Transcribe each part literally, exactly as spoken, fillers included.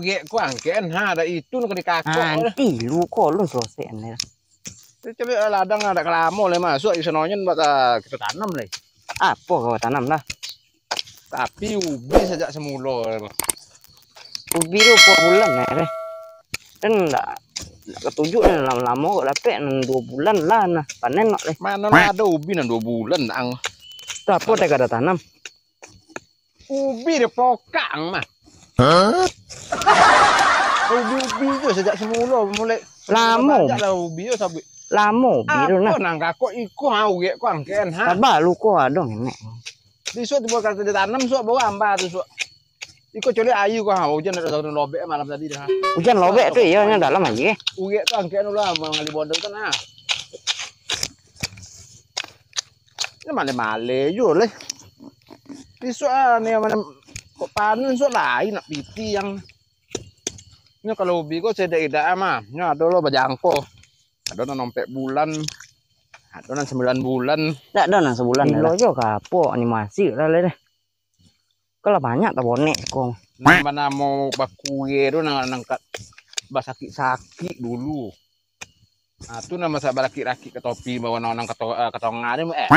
Kek kuang ken ha, dak itu nak dikakok. Nanti lu ko lu selesai ni. Tu caliak ladang dak lamo lai masuak, iso nonyen buat, ah, kita tanam lai. Apo kau tanam lah? Tapi ubi sajak semulo. Ubi tu apo bulan nak deh? Kan ndak, ndak katuju lah, lamo-lamo kok dapek nan duo bulan lah nah, panen nak deh. Mano lah ado ubi nan duo bulan ang. Tu apo teh kada tanam? Ubi deh pokang mah. Hah? Ubi-ubi tu sajak semulo mulai. Lamo. Banyak lah ubi tu sabuik. Lamo ubi tu nah. Apo nang kakok iko ha, uwek ko angken ha. Sabar lu ko ado ngenek. Bisuak tu bukan kata ditanam, suak bawa amba tu suak. Iko coli ayu ko ha, ujan ado turun lobek malam tadi dah. Ujan lobek tu iyo nyo dalam aje. Uwek tu angken lah mangali bodol kan ha. Ini male-male jo leh. Bisuak ah ni mana kok panen suak lain nak piti yang. Nyo kalau ubi ko sedek idak ah mah. Nyo ado lo bajangko. Ado nan ompek bulan. Ado nan sambilan bulan. Dak ado nan sabulan dah. Bilo jo kapok ni masih lah leh. Kalau banyak tabonek ko. Nan banamo bakue tu nan, nan ka-, basakik-sakik dulu. Ah, tu nan masa balakik-lakik ka topi, bawa nonong ka to-, eh, ka tonga tu, eh.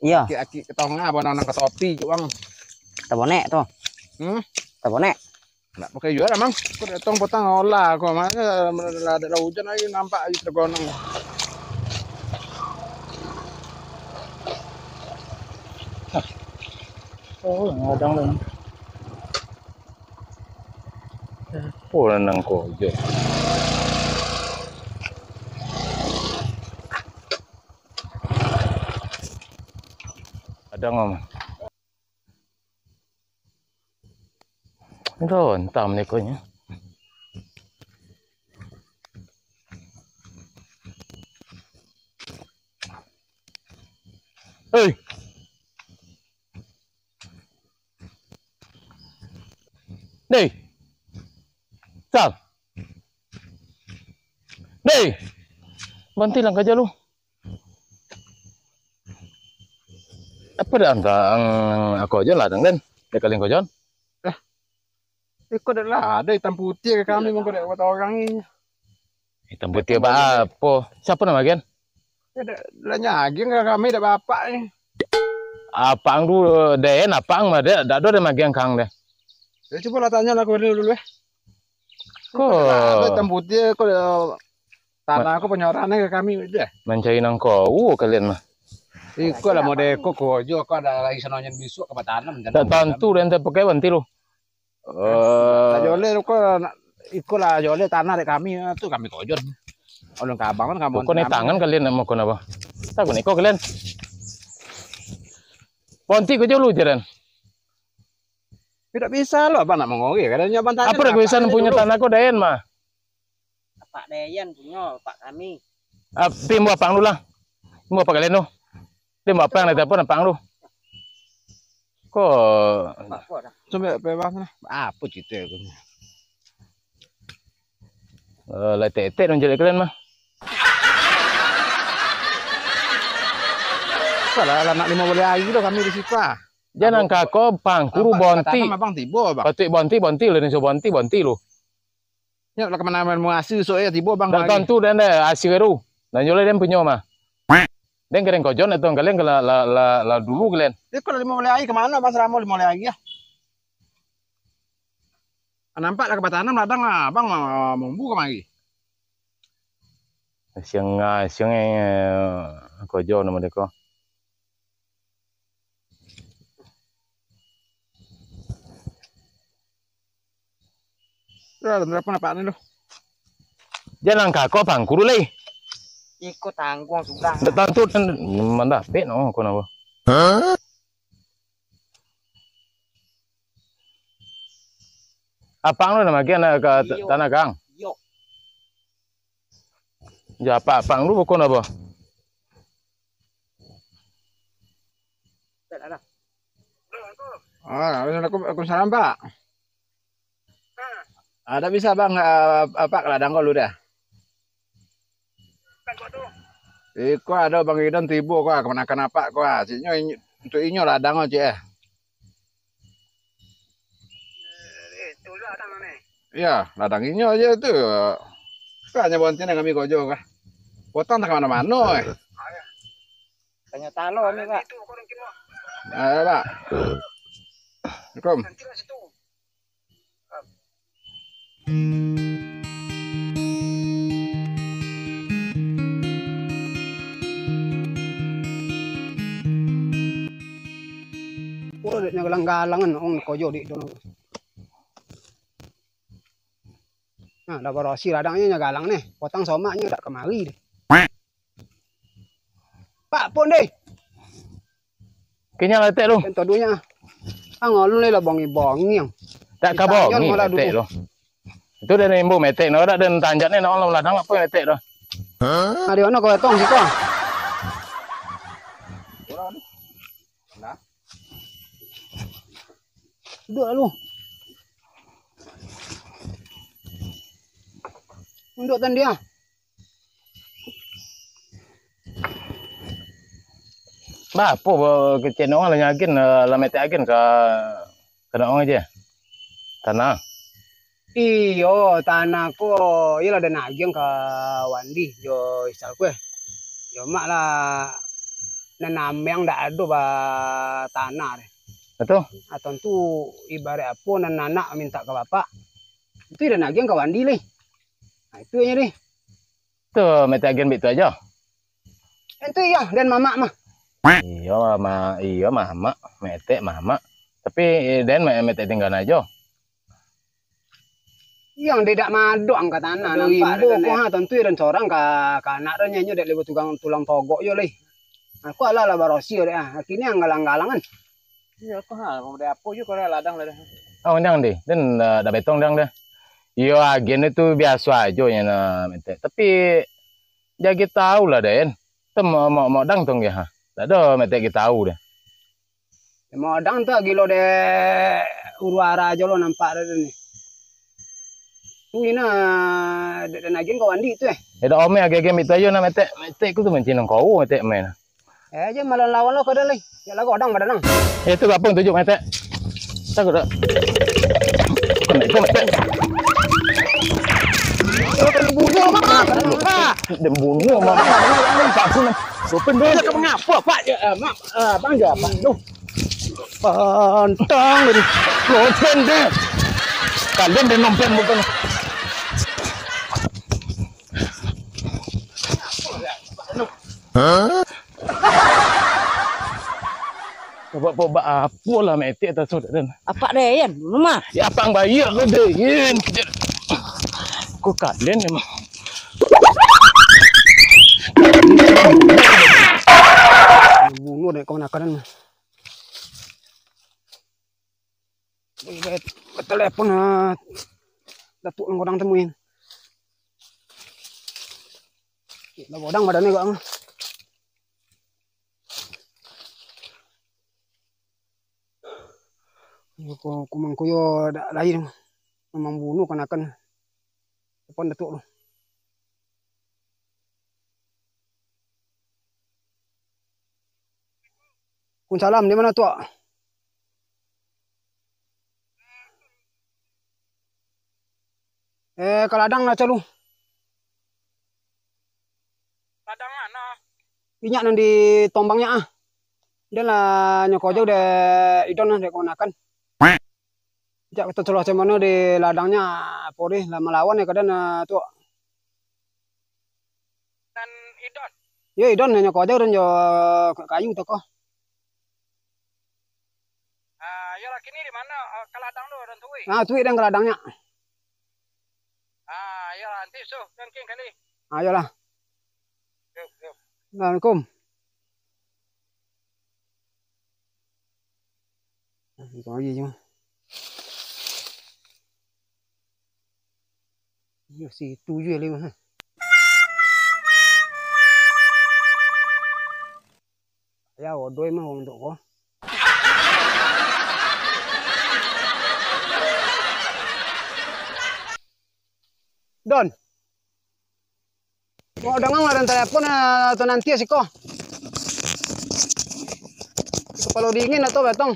Iyo. Lakik-lakik ka tonga, bawa nonong ka topi, cuang. Tabonek tu. Hmm? Tabonek. Ndak pakai juo lah, Mang. Ko datang patang olah ko, mano lah, dak lah ujan lagi, nampak lagi tergonong. Oh, ngadang lah. Apo lah nang ko jo. Kadang, Om. Entah, entah menekonyo. Hei! Dei! Sal! Dei! Bantilang kaja lu. Apo dak antang ako aja lah, Dang, Den? Dek kalian ko, Jon? Lah, iko dak lah ado itam putiah ka kami, mangko dak buat orang ni. Hitam putiah apo? Siapa nama agian? Ya, dak, dak nyagiang ka kami, dak bapak ni. Apang tu, Den, apang mah, dak, dak ado den magiang kang deh. Ya, cubo lah tanya lah ka baliau dulu, eh. Ko. Dak ado hitam putiah, ko, tanah ko panyorahan ka kami, deh. Mancari nangko, uh, kalian mah. Iko lah model ko, ko jo, ko ado lai sanonyo bisuak ka batanam. Dak tantu, den, pakai banti lu. Eh, tajoleh ko, iko lah joleh tanah dek kami, tu kami kojon. Ulun ka abang kan kamu. Bukan di tangan kalian nak makan apa? Tak guna iko kalian. Bonti ko jauh lu jalan. Tidak bisa lo abang nak mangoreh. Kadang abang tanya. Apa dah bisa punya tanah ko, Dayan mah? Apak Dayan punyo, apak kami. Ah, pi, ambo apang dulu lah. Ambo apak kalian tu. Dia ambo apang, nanti apa, apang tu. Ko. Sampai bebas lah. Apa cerita tu? Eh, lah tek-tek dong jelek kalian mah. Salah lah, nak lima boleh air tu kami di situ ah. Jangan kau pangkuru bonti. Abang tibo, Bang. Patuik bonti, bonti lah, ni so bonti, bonti lu. Nyo lah ka mano-mano asia esok yo tibo, Bang. Dak tantu den deh asia tu. Dan yo lah den punyo mah. Den keren kojon atau kalian lah, lah, lah, lah dulu kalian. Iko lah limo baleh ari ka mano, Bang, salamo limo baleh ari ah? Nampak lah ka batanam ladang ah, Bang, ah, mambu kamari. Siang, ah, siang, eh, kojo namo deko. Lah, lah, berapa nampak ni tu? Jan langkah ko pangkuru lai. Iko tangguang sudah. Ndak tantu, ndak mandapek no, ko napa? Apang tu namo agian ka ta-, iyo, tanah kang? Iyo. Jan apak-apang tu bukan apa? Ah, assalamualaikum, waalaikumsalam, Pak. Ah, dak bisa, Bang, ah, apak ka ladang ko lu dah. Iko ado Bang Idon tibo ko, kamanakan apak ko, ah. Cik nyo inyo, untuak inyo ladang ko, cik, eh. Eh, tu lah ladang ni. Iyo, ladang inyo ajo tu. Kan nyo baranti nan kami kojo kah. Potang tak ka mano-mano, eh. Tanyo talo kami, Pak. Ayo, Pak. Assalamualaikum. Oh, dek nyo galang-galangan, ong kojo di dono. Nah, lah barasi ladangnyo nyo galang neh. Potang somaknyo dak kamari deh. Pak, pun deh. Kenyo letek tu. Kan todonyo. Ang alun lah bongi-bongi ang. Tak ka bongi letek tu. Itu dah nimbul metek no, dak den tanjak ni, nak orang ladang apa metek tu. Nah, di mana kau tong siko? Duduak lalu. Unduak tan dia. Bah, apo ba-, kecen orang lah nyagen, eh, lah metek agen ka, ka orang aja. Tanah. Iyo, tanah ko, iyolah den agiang ka Wandi jo Isal ko, eh. Yo, mak lah, nan ambiang dak ado ba tanah deh. Betul. Ah, tantu ibarat apo nan anak mintak ka bapak, itu den agiang ka Wandi leh. Nah, itu aja deh. Tu, metek agen bik tu aja. Itu iyo, den mamak mah. Iyo, ma-, iyo, mamak, metek mamak. Tapi, eh, den me-, metek tinggan aja. Yang dek dak madok angka tanah, nampak rimbo ko, ha, tantu iyo den sorang ka, ka anak den nyo dek lebo tulang, tulang togok yo leh. Aku alah lah barosih dek ah. Kini anggalang-galangan. Iyo, ko ha, model apo juo ko ladang lah dah. Oh, ndang deh. Den, eh, dah betong ndang dah. Iyo, agen tu biaso ajo nyo nah, metek. Tapi, jagi tau lah den. Tu mo-, mo-, modang tong ge ha. Dak ado metek ge tau deh. Modang tu gilo dek uru ara ajo lo nampak dek ni. Tu ina dek den agiang ka Wandi tu eh. Dak omeh agiang-agiang itu ajo nah metek. Metek ku tu mancing nang kau metek main. Eh, jan malawan-lawan lo ka den lai. Jan lagu odang badan ang. Eh, tu gapang tujuh metek. Tak ada. Kena itu metek. Bunuh, Mak. Pak. Dia bunuh, Mak. Pak, sini. Sopan deh. Dia mengapa, Pak? Ya, eh, Mak, eh, Abang je, Pak. Duh. Pantang tadi. Sopan deh. Kalian deh nompen bukan. Hah? Bapak, bapak, apo lah metek atas tu, den? Apak den, rumah. Ya, apak bayar lo, den. Kok kalian emang? Bunuh dek kawan-kawan. Batelepon, ah, Datuak Nanggodang temuin. Lah godang badan ni kok. Yo, ko-, kumang ko yo dak lain. Memang bunuh kanakan. Depan Datuak tu. Waalaikumsalam, di mana, Tuak? Eh, ka ladang lah, Calu. Ladang mano? Inyak nan di tombang nyo, ah. Den lah nyo ko jo dek Idon lah, dek kamanakan. Inyak ka tacoloh cam mano di ladang nyo, apo deh, lah malawan nyo ka den, ah, Tuak. Nan Idon? Yo, Idon, nyo ko jo den jo kayu tu ko. Ah, iyolah, kini di mano? Ah, ka ladang tu, dan tuwi. Ah, tuwi dan ka ladang nyo. Ah, iyolah, nanti suh, mungkin kali. Ah, iyolah. Yo, yo. Assalamualaikum. Ah, itu lagi je. Yo, situ je lewat, ha. Ya, odoi mah wong tu ko. Don. Mau dengar lah dan telepon, eh, atau nanti ya siko. Kepala dingin atau betong.